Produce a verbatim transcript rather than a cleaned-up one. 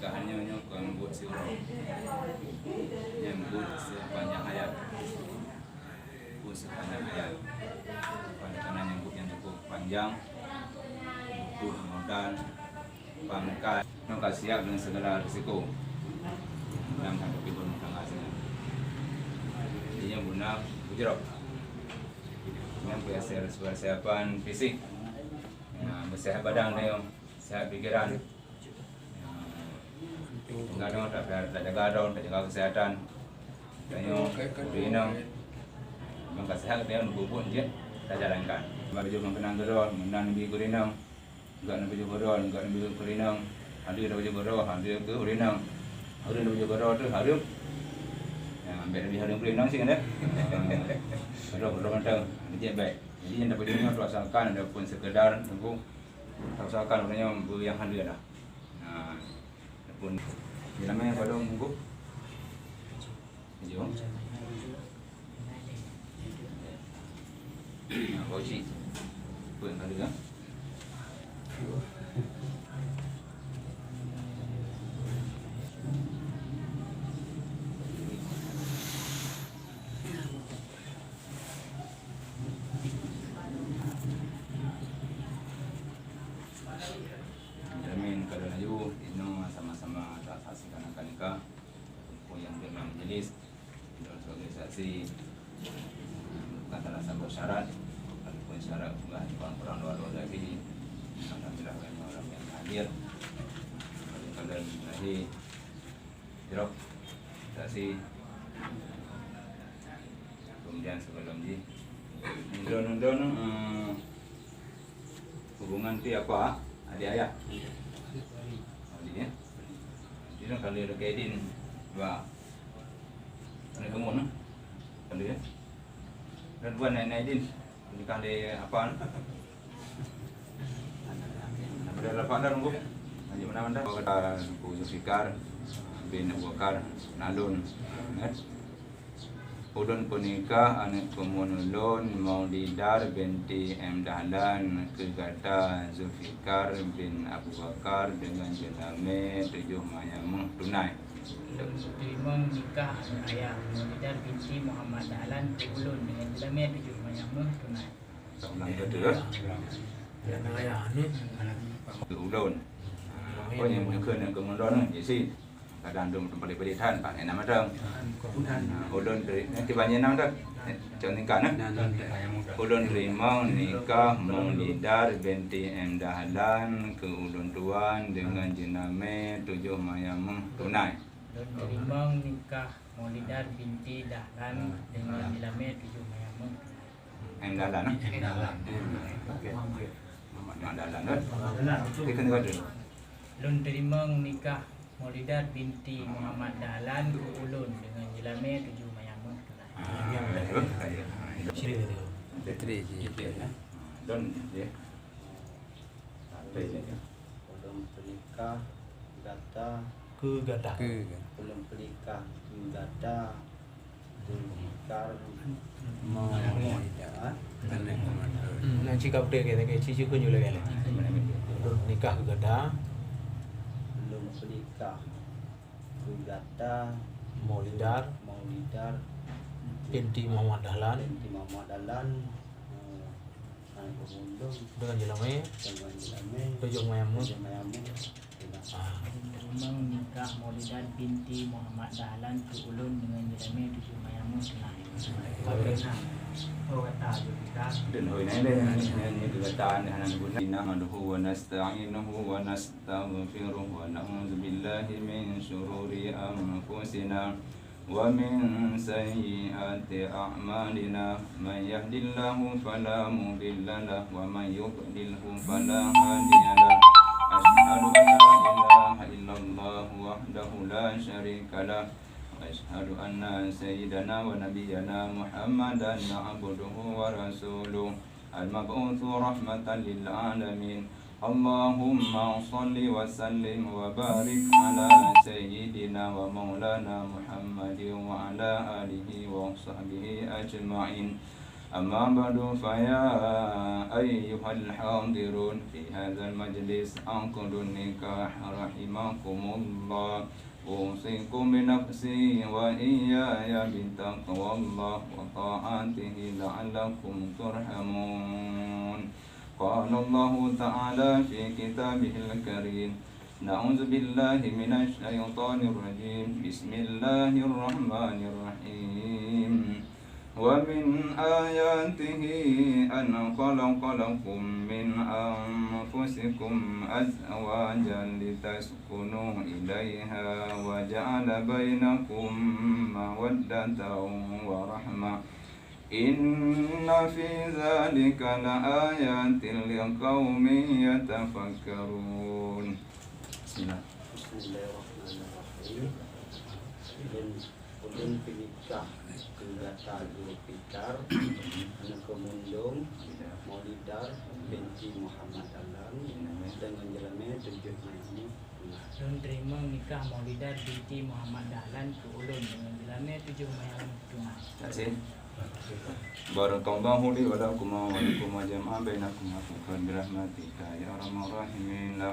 Ka hanyoe nyoe kon buet siuroe. Nyan buet sepanjang hayat. Buet sepanjang hayat. Karena nyan buet nyang cukup panjang, butuh modal, pangkat. Nyoe ka siap dengan segala risiko. Nyang ka dipikir tangga singoh. Jadi nyan beuna bujroh. Nyan persiapan fisik. Nah, bersihat badan nyoe, sihat pikiran. Tinggai droe, ta-, ta-, tajaga droe, tajaga kesehatan. Tanyoe, ureueng inong. Memang ka seuhat, tanyoe buet-buet jeuet tajalankan. Bak baju meukeunang keudroe, meunan bri keu ureueng inong. Gak na baju keudroe, gak na baju keu ureueng inong. Hareum na baju keudroe, hareum keu ureueng inong. Hareum na baju keudroe tu, hareum. Ya, ambek na baju hareum keu ureueng inong sih, kan, eh? Keudroe, keudroe mantong. Jadi, baik. Jadi, nyang dapat jeuet nyoe, teuasakan, adapun sekedar, tunggu. Teuasakan, ureueng inong beu nyang hareum dah. Nah, adapun di dalam nyang padum munggu. Jom. Nah, bau cik. Pun ada, kan? Jamin kalau laju, inoe sama-sama tasaksikan akad nikah. Peue nyang keuneuk majelis, inoe sebagai saksi, bukan salah satu syarat, walaupun syarat bukan kurang dua-dua lagi. Alhamdulillah, banyak orang yang hadir. Paling-paling lahir. Jroh. Saksi. Kemudian sebelum jih. Nundon-nundon, eh, hubungan ti apa? Adik ayah? Adik, ya? Jadi, kalau ada kaidin, dua. Ada kemon, eh? Kalau, ya? Dan bukan naik-naik din. Nikah di apa? Ada lapan dah nunggu. Lanjut mana, mana? Kata Teungku Zulfikar bin Abu Bakar Nalun. Eh? Ulôn peunikah aneuk keumuen ulôn, Maulidar binti M Dahlan, keu gata Zulfikar bin Abu Bakar deungon jeulamé tujoh manyameuh tunai. Lôn teurimong nikah aneuk ayah, Maulidar binti Muhammad Dahlan, keu ulôn deungon jeulamé tujoh manyameuh tunai. Ulang keu dua. Ulôn. Oh, nyang meunyoe keu ulôn, ya, si. Kadang dum teumpat beli tan, pak enam ada. Nah, ulôn teri-, nanti banyak enam ada. Cok nikah, nah. Ulôn teurimong nikah Maulidar binti M Dahlan keu ulôn tuan deungon jeulamé tujoh manyameuh tunai. Lôn teurimong nikah Maulidar binti Dahlan deungon jeulamé tujoh manyameuh tunai. M Dahlan, eh? M Dahlan. Oke. Muhammad Dahlan, eh? Oke, kena kata. Lôn teurimong nikah Maulidar binti Muhammad Dahlan keu ulôn deungon jeulamé tujoh manyameuh tunai. Ah, ya, ya, ya. Sini, sini. Lôn, ya. Ulôn peunikah gata. Keu gata. Keu gata. Ulôn peunikah keu gata. Zulfikar. Mau. Ha? Kena komandan. Hmm, nak cakap betul ke, tapi cakap pun juga kan. Ulôn peunikah keu gata. Ulôn peunikah keu gata. Maulidar. Maulidar. Binti Muhammad Dahlan. Binti Muhammad Dahlan. Eh, Deungon jeulamé. Deungon jeulamé. Tujoh manyameuh. Tujoh manyameuh. Ah. Teurimong nikah Maulidar binti Muhammad Dahlan keu ulôn deungon jeulamé tujoh manyameuh tunai. Kata, oh, kata, jeuet nikah. Dan hoi nai lé, nai, nai, nai, kata, nai, hana guna. Nahmaduhu wa nasta'inuhu wa nastaghfiruh wa na'udzu billahi min syururi anfusina. ومن سيئات أعمالنا، من يهد الله فلا مضل له، ومن يضلله فلا هادي له. أشهد أن لا إله إلا الله وحده لا شريك له، وأشهد أن سيدنا ونبينا محمدا عبده ورسوله، المبعوث رحمة للعالمين. اللهم صل وسلم وبارك على سيدنا ومولانا محمد وعلى آله وصحبه أجمعين. أما بعد، فيا أيها الحاضرون في هذا المجلس، عقد النكاح رحمكم الله. أوصيكم بنفسي وإياي بتقوى الله وطاعته لعلكم ترحمون. قال الله تعالى في كتابه الكريم: أعوذ بالله من الشيطان الرجيم. بسم الله الرحمن الرحيم. ومن آياته أن خلق لكم من أنفسكم أزواجا لتسكنوا إليها وجعل بينكم مودة ورحمة. إن في ذلك لآيات لقوم يتفكرون. بسم الله. Bismillahirrahmanirrahim. Ulôn, ulôn peunikah keu gata Zulfikar, aneuëk keu Mundong, Maulidah binti Muhammad Dahlan, deungon jeulamé tujoh mayang. Lôn teurimong nikah Maulidah binti Muhammad Dahlan keu ulôn deungon jeulamé tujoh mayang tuha. Terima kasih. بارك الله لي ولكما ولكما جمعا بينكما في الخير برحمتك يا أرحم الراحمين. لا